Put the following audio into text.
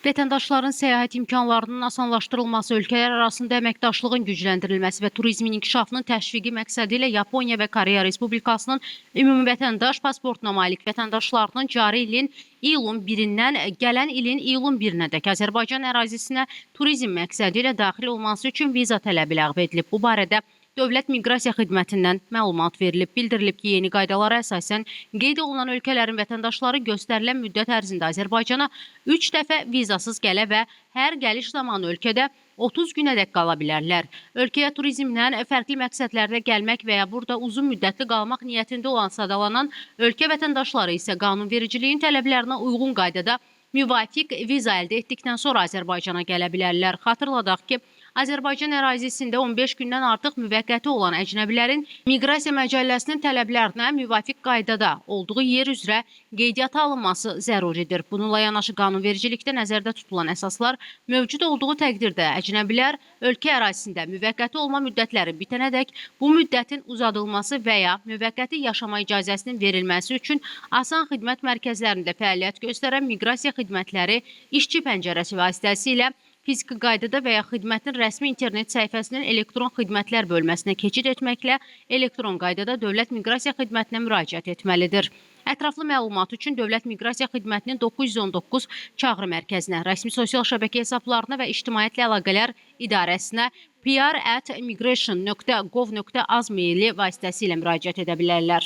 Vətəndaşların səyahət imkanlarının asanlaşdırılması, ölkələr arasında əməkdaşlığın gücləndirilməsi və turizmin inkişafının təşviqi məqsədi ilə Yaponiya və Koreya Respublikasının ümumi vətəndaş pasportuna malik vətəndaşlarının cari ilin iyulun 1-dən gələn ilin iyulun 1-nədək Azərbaycan ərazisinə turizm məqsədi ilə daxil olması üçün viza tələbi ləğv edilib. Bu barədə Dövlət Miqrasiya Xidmətindən məlumat verilib. Bildirilib ki, yeni qaydalara əsasən qeyd olunan ölkələrin vətəndaşları göstərilən müddət ərzində Azərbaycana 3 dəfə vizasız gələ və hər gəliş zamanı ölkədə 30 günədək qala bilərlər. Ölkəyə turizmlə fərqli məqsədlərdə gəlmək və ya burada uzun müddətli qalmaq niyyətində olan sadalanan ölkə vətəndaşları isə qanunvericiliyin tələblərinə uyğun qaydada müvafiq viza əldə etdikdən sonra Azərbaycana gələ bilərlər. Xatırladaq ki, Azərbaycan ərazisində 15 gündən artıq müvəqqəti olan əcnəbilərin Miqrasiya Məcəlləsinin tələblərinə müvafiq qaydada olduğu yer üzrə qeydiyyata alınması zəruridir. Bununla yanaşı qanunvericilikdə nəzərdə tutulan əsaslar mövcud olduğu təqdirdə əcnəbilər ölkə ərazisində müvəqqəti olma müddətləri bitənədək bu müddətin uzadılması və ya müvəqqəti yaşama icazəsinin verilməsi üçün asan xidmət mərkəzlərində fəaliyyət göstərən miqrasiya xidmətləri işçi pəncərəsi vasitəsilə fiziki qaydada və ya xidmətin rəsmi internet səhifəsinin elektron xidmətlər bölməsinə keçid etməklə elektron qaydada Dövlət Miqrasiya Xidmətinə müraciət etməlidir. Ətraflı məlumat üçün Dövlət Miqrasiya Xidmətinin 919 çağrı mərkəzinə, rəsmi sosial şəbəkə hesablarına və ictimaiyyətlə əlaqələr idarəsinə pr@migration.gov.az maili vasitəsilə müraciət edə bilərlər.